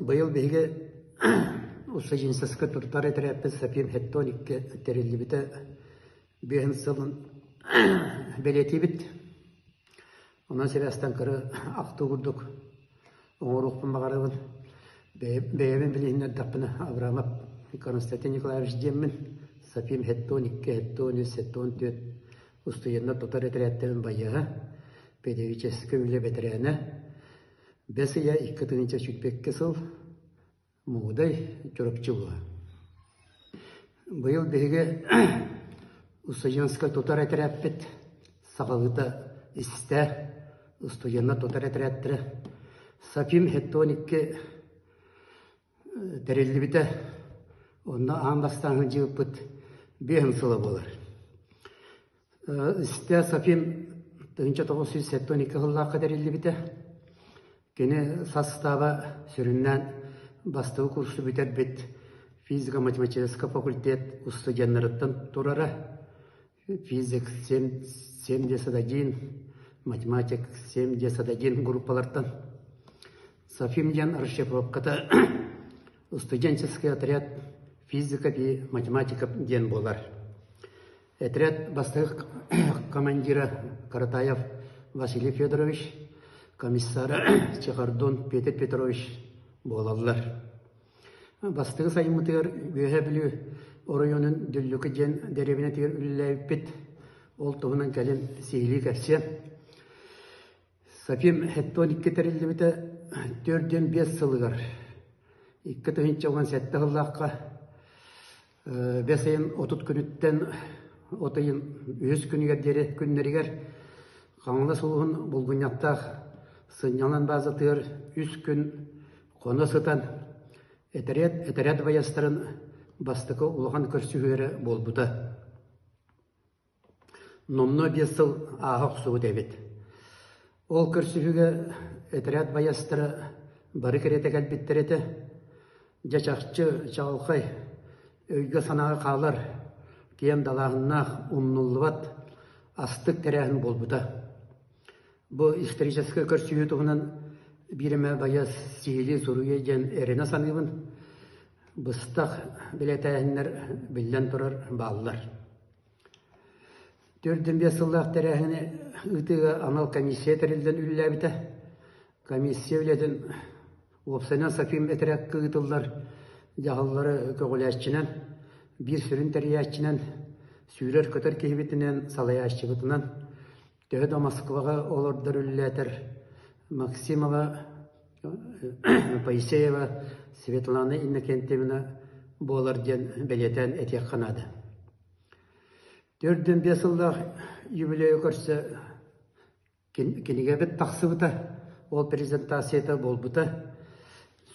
Быйыл биһиги Устудьуонческай тутар этэрээппит Сапим 72 тэриллибитэ биэһин сылын бэлиэтиибит. Онон сибээстэн кыра ахтыы курдук оҥоруохпун баҕарабын. Бэйэбин билиһиннэрдэхпинэ Абрамов Константин Николаевич диэммин, Сапим 72, 73, 74 устудьуоннар тутар этэрээттэрин байыаһа, педагогическай үлэ бэтэрээнэ, Бэс ыйа 2022 сыл Мугудай, Чурапчы улууһа. Быйыл биһиги устудьуонскай тутар этэрээппит саҕалыыта истэ, устудьуоннар тутар этэрээттэрэ Сапим 72 тэриллибитэ. Онно аан бастаан сылдьыбыппыт биэһин сыла буолар. Истэ Софин 1972 сыллаахха тэриллибитэ. Кини састааба сүрүннээн бастакы курсу бүтэрбит физико-математическай факультет устудьуоннарыттан турара. Физик 71, математик 71 группалартан. Софим диэн расшифровката студенческий отряд физика и математика диэн буолар. Отряд бастакы командира Каратаев Василий Федорович, комиссара Чехардон Петр Петрович буолаллар. Бастакы сайыммытыгар Үөһээ Бүлүү оройуонун Дүллүкү диэн дэриэбинэтигэр үлэлээбиппит. Ол туһунан кэлин сиһилии кэпсиэм. Софим 72 тэриллибитэ 45 сылыгар 2017 сыллаахха Бэс ыйын 30 күнүттэн от ыйын үһүс күнүгэр диэри күннэригэр Хаҥалас улууһун Булгунньахтаах сынньалаҥ баазатыгар үс күн хоно сытан этэрээт этэрээт байыастарын бастакы улахан көрсүһүүлэрэ буолбута. Номнуо 5 сыл ааһа охсубут эбит. Ол көрсүһүүгэ этэрээт байыастара бары кэриэтэ кэлбиттэр этэ. Дьэ чахчы чаҕылхай, өйгө-санааҕа хаалар, киэҥ далааһыннаах, умнуллубат астык тэрээһин буолбута. Бу историческай көрсүһүү туһунан биир эмэ байыас сиһилии суруйуо диэн эрэнэ саныыбын. Быстах билэтээһиннэр биллэн турар бааллар. 45 сыллаах тэрээһини ыытыыга анал комиссия тэриллэн үлэлээбитэ. Комиссия үлэтин уопсайынан Софим этэрээккэ ыытыллар дьаһаллары көҕүлээччинэн, биир сүрүн тэрийээччинэн, сүүрэр-көтөр киһибитинэн, салайааччыбытынан төһө да Москваҕа олордор үлэлээтэр Максимова Поисеева Светлана Иннокентьевна буолар диэн бэлиэтээн этиэххэ наада. 45 сыллаах юбилейы көрсө кинигэбит тахсыбыта, ол презентацията буолбута.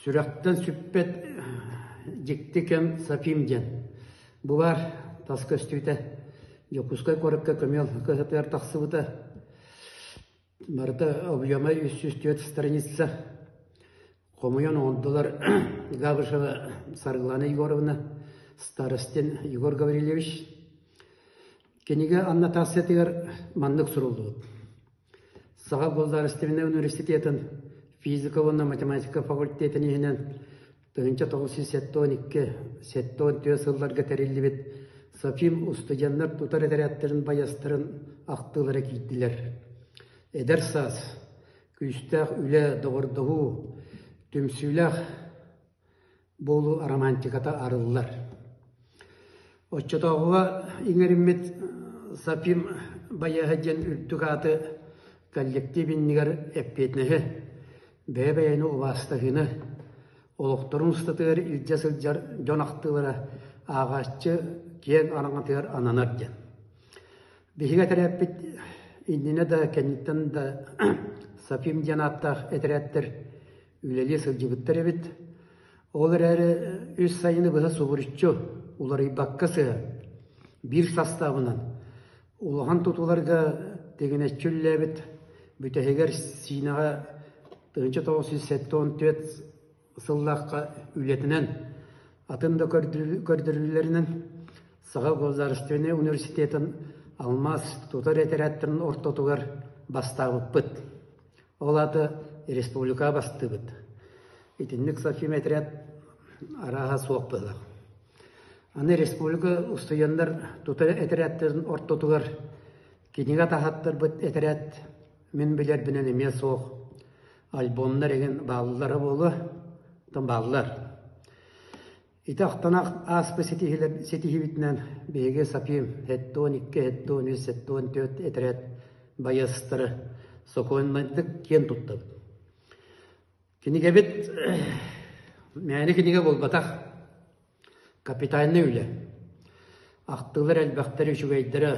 Сүрэхтэн сүппэт дьикти кэм Софим диэн. Бу баар тас көстүүтэ Дьокуускай куоракка көмүөл кыһатыгар тахсыбыта. Барыта объема 304 страница. Хомуйан оҥордулар Габышева Саргылана Егоровна, Старостин Егор Гаврильевич. Кинигэ аннотациятыгар маннык суруллубут. Саха государственнай университетын физика уонна математика факультетын иһинэн 1972-74 сылларга тэриллибит Софим устудьуоннар тутар этэрээттэрин байыастарын ахтыылара киирдилэр. Эдэр саас, күүстээх үлэ, доҕордоһуу, түмсүүлээх буолуу романтиката арыллар. Оччотооҕуга иҥэриммит Сапим байыаһа диэн үрдүк ааты коллектив иннигэр эппиэтинэһи, бэйэ-бэйэни убаастаһыыны, олохторун устатыгар илдьэ сылдьар дьон ахтыылара ааҕааччы киэҥ араҥатыгар ананар диэн. Биһиги этэрээппит иннинэ да, кэнниттэн да Сапим диэн ааттаах этэрээттэр үлэлии сылдьыбыттар эбит. Ол эрээри үс сайыны быһа субуруччу, уларыйбакка сыһан, биир састаабынан улахан тутууларга тигинэччи үлэлээбит, бүтэһигэр Сиинэҕэ 1974 сыллаахха үлэтинэн, атын да көрдөрүүлэринэн Саха государственнай университетын алмаас тутар этэрээттэрин ортотугар бастаабыппыт. Ол аата республикаҕа бастыыбыт. Итинник Софим этэрээт арааһа суох быһыылаах. Аны республика устудьуоннар тута этэрээттэрин ортотугар кинигэ таһааттарбыт этэрээт мин билэрбинэн эмиэ суох. Альбомнар эҥин бааллара буолуо, оттон бааллар. Ити ахтан ааспыт ситиһиибитинэн биһиги Сапим 72, 73, 74 этэрээт байыастары сокуоннайдык киэн туттабыт. Кинигэбит мээнэ кинигэ буолбатах, капитальнай үлэ. Ахтыылар элбэхтэр үчүгэйдэрэ,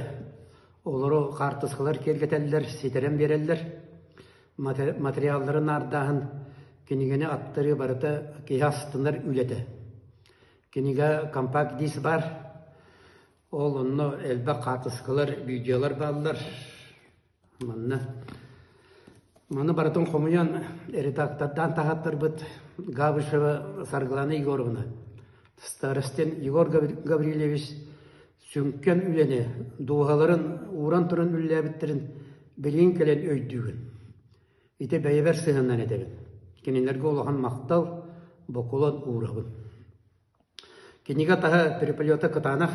олору хаартыскалар киэргэтэллэр, ситэрэн биэрэллэр. Материаллары наардааһын, кинигэни аттарыы барыта киһи астынар үлэтэ. Кинигэ компакт-диск баар, ол онно элбэх хаартыскалар, видеолар бааллар. Манна маны барытын хомуйан редактордаан таһааттарбыт Габышева Саргылана Егоровна, Старостин Егор Гаврильевич сүҥкэн үлэни дууһаларын ууран туран үлэлээбиттэрин билигин кэлэн өйдүүгүн. Ити бэйэбэр сыһыаннан этэбин. Кинилэргэ улахан махтал, бокулан уурабын. Кинигэ таһа переплета кытаанах,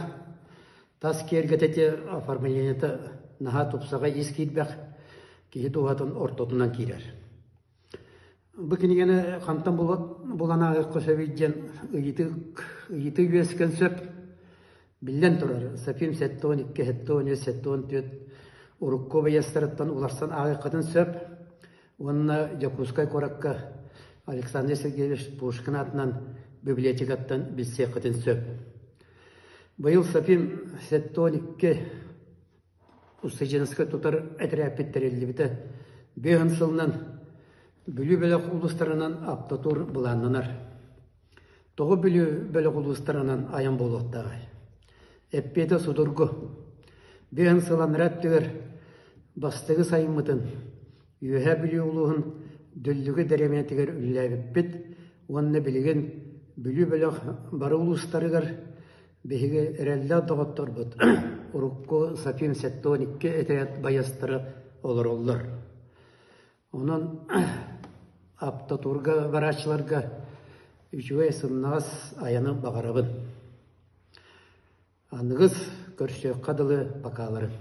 тас киэргэтити оформлениета наһаа тупсаҕай ис киирбэх, киһи дууһатын ортотунан киирэр. Бу кинигэни хантан булан ааҕыахха сөбүй диэн ыйытыы, ыйытыы үөскэн сөп. Биллэн турар, Софим 72, 73, 74 урукку байыастарыттан уларсан ааҕыаххытын сөп. Уонна Дьокуускай куоракка Александр Сергеевич Пушкин аатынан библиотекаттан билсиэххитин сөп. Быйыл Софим 72 Устудьуонскай тутар этэрээппит тэриллибитэ. Биэһин сылынан Бүлүү бөлөх улуустарынан автотур былааннанар. Тоҕо Бүлүү бөлөх улуустарынан айан буолуохтааҕый? Эппиэтэ судургу. Биэһин сыл анараа өттүгэр бастакы сайыммытын Үөһээ Бүлүү улууһун Дүллүгү дэриэбинэтигэр үлэлээбиппит уонна билигин Бүлүү бөлөх бары улуустарыгар биһиги эрэллээх доҕотторбут урукку Сапин 72 этэрээт байыастара олороллор. Онон автотурга барааччыларга үчүгэй сымнаҕас айаны баҕарабын. Аныгыс көрсүөххэ дылы бакааларым.